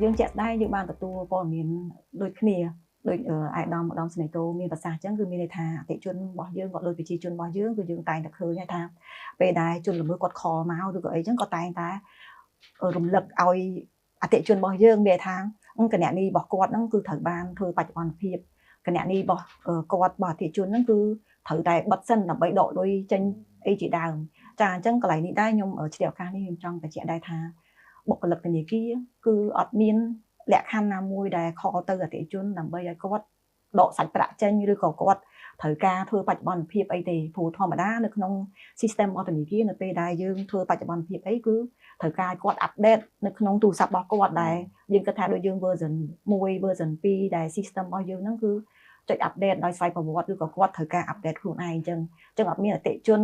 យើងជាក់ស្ដែងយើងបានទទួលព័ត៌មានដូចគ្នាដូចអាយដាមឧត្តមសេនីយ៍តូមានប្រសាសន៍អញ្ចឹងគឺមានន័យថាអតិជនរបស់យើងក៏ដូចប្រជាជនរបស់យើងគឺយើងតែងតែឃើញហើយថាពេលដែលជនល្មើសគាត់ call មកឬក៏អីចឹងក៏តែងតែរំលឹកឲ្យអតិជនរបស់យើងមានន័យថាគណនីរបស់គាត់ហ្នឹងគឺត្រូវបានធ្វើបច្ចុប្បន្នភាពគណនីរបស់គាត់របស់អតិជនហ្នឹងគឺត្រូវតែបិទសិនដើម្បីដកលុយចេញអីជាដើមចាអញ្ចឹងកន្លែងនេះដែរខ្ញុំឆ្លៀតឱកាសនេះខ្ញុំចង់បញ្ជាក់ដែរថាបុគ្គលិកធនាគារគឺអត់មានលក្ខខណ្ឌណាមួយដែល call ទៅអតិថិជនដើម្បីឲ្យគាត់ដកសាច់ប្រាក់ចេញឬក៏គាត់ត្រូវការធ្វើបច្ចុប្បន្នភាពអីទេព្រោះធម្មតានៅក្នុង system របស់ធនាគារនៅពេលដែលយើងធ្វើបច្ចុប្បន្នភាពអីគឺត្រូវការឲ្យគាត់ update នៅក្នុងទូរស័ព្ទរបស់គាត់ដែលយើងគិតថាដូចយើង version 1 version 2ដែល system របស់យើងហ្នឹងគឺចុច update ដោយស្វ័យប្រវត្តិឬក៏គាត់ត្រូវការ update ខ្លួនឯងអញ្ចឹងអញ្ចឹងអត់មានអតិថិជន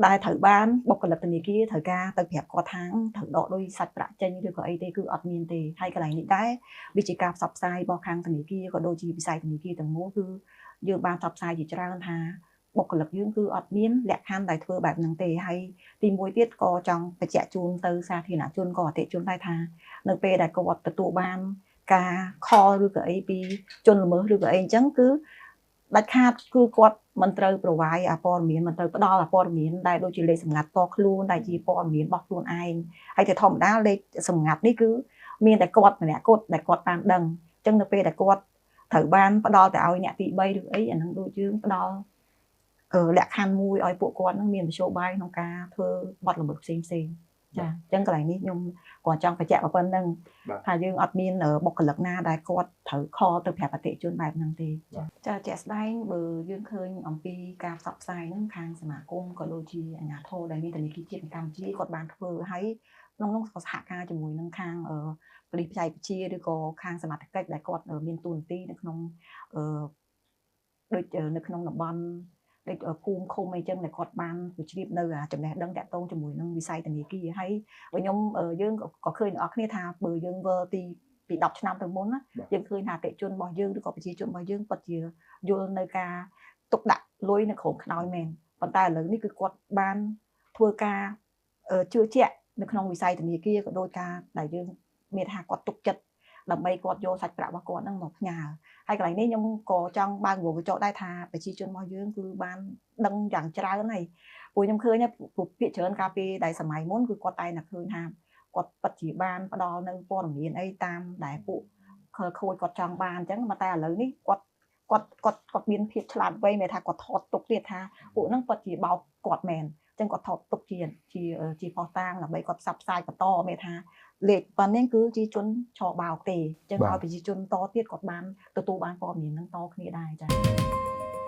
ដែលត្រូវបានបុគ្គលិកធនាគារត្រូវការទៅប្រាប់គាត់ថាត្រូវដកលុយសាច់ប្រាក់ចេញឬក៏អីទេគឺអត់មានទេហើយកន្លែងនេះដែរវាជាការផ្សព្វផ្សាយរបស់ខាងធនាគារក៏ដូចជាវិស័យធនាគារទាំងមូលគឺយើងបានផ្សព្វផ្សាយជាច្រើនថាបុគ្គលិកយើងគឺអត់មានលក្ខខណ្ឌដែលធ្វើបែបហ្នឹងទេហើយទីមួយទៀតក៏ចង់បញ្ជាក់ជូនទៅសាធារណជនក៏អតិថិជនដែរថានៅពេលដែលគាត់ទទួលបានការ call ឬក៏អីពីជនល្មើសឬក៏អីអញ្ចឹងគឺដាច់ខាតគឺគាត់មិនត្រូវ provide អាព័ត៌មានមិនត្រូវផ្ដល់អាព័ត៌មានដែលដូចជាលេខសម្ងាត់តខ្លួនដែលជាព័ត៌មានរបស់ខ្លួនឯងហើយតែធម្មតាលេខសម្ងាត់នេះគឺមានតែគាត់ម្នាក់គត់ដែលគាត់បានដឹងអញ្ចឹងនៅពេលដែលគាត់ត្រូវបានផ្ដល់ទៅឲ្យអ្នកទី3ឬអីអានឹងដូចយើងផ្ដល់លក្ខខណ្ឌមួយឲ្យពួកគាត់នឹងមានមធ្យោបាយក្នុងការធ្វើបទល្មើសផ្សេងផ្សេងចាអញ្ចឹងកន្លែងនេះខ្ញុំគាត់ចង់បញ្ជាក់ប៉ុណ្្នឹងថាយើងអត់មានបុគ្គលិកណាដែលគាត់ត្រូវ call ទៅប្រាប់អតិថិជនបែបហ្នឹងទេចាជាក់ស្ដែងបើយើងឃើញអំពីការផ្សព្វផ្សាយហ្នឹងខាងសមាគមក៏ដូចជាអាជ្ញាធរដែលមានធនាគារជាតិកម្ពុជាគាត់បានធ្វើហើយក្នុងនោះក៏សហការជាមួយនឹងខាងប៉ូលិសបច្ចេកវិទ្យាឬក៏ខាងសមត្ថកិច្ចដែលគាត់មានតួនាទីនៅក្នុងដូចនៅក្នុងតំបន់ដូចភូមិឃុំអីចឹងដែលគាត់បានវិជ្រាបនៅចំណេះដឹងតាក់ទងជាមួយនឹងវិស័យធនាគារហើយបើខ្ញុំយើងក៏ឃើញអ្នកនរគ្នាថាបើយើងវើទីពី10ឆ្នាំទៅមុនណាយើងឃើញថាអតិជនរបស់យើងឬក៏ប្រជាជនរបស់យើងពិតជាយល់នៅការទុកដាក់លុយនៅក្រោមខ្នើយមែនប៉ុន្តែឥឡូវនេះគឺគាត់បានធ្វើការជឿជាក់នៅក្នុងវិស័យធនាគារក៏ដោយការដែលយើងមានថាគាត់ទុកចិត្តដើម្បីគាត់យកសាច់ប្រាក់របស់គាត់ហ្នឹងមកផ្ញើហើយកន្លែងនេះខ្ញុំក៏ចង់បើកវងកញ្ចក់ដែរថាប្រជាជនរបស់យើងគឺបានដឹងយ៉ាងច្រើនហើយព្រោះខ្ញុំឃើញព្រោះពាក្យច្រើនកាលពីដែលសម័យមុនគឺគាត់តែងតែឃើញថាគាត់ពិតជាបានផ្ដល់នៅព័ត៌មានអីតាមដែលពួកខលខូចគាត់ចង់បានអញ្ចឹងតែឥឡូវនេះគាត់គាត់គាត់គាត់មានភាពឆ្លាតវៃមានថាគាត់ថតទុកទៀតថាពួកហ្នឹងពិតជាបោកគាត់មែនអញ្ចឹងគាត់ថតទុកជាជាជាផុសតាងដើម្បីគាត់ផ្សព្វផ្សាយបន្តមានថាលេខប៉ុណ្ណេះគឺជាជនឆបោកទេអញ្ចឹងឲ្យប្រជាជនតទៀតគាត់បានទទួលបានព័ត៌មានហ្នឹងតគ្នាដែរចា៎។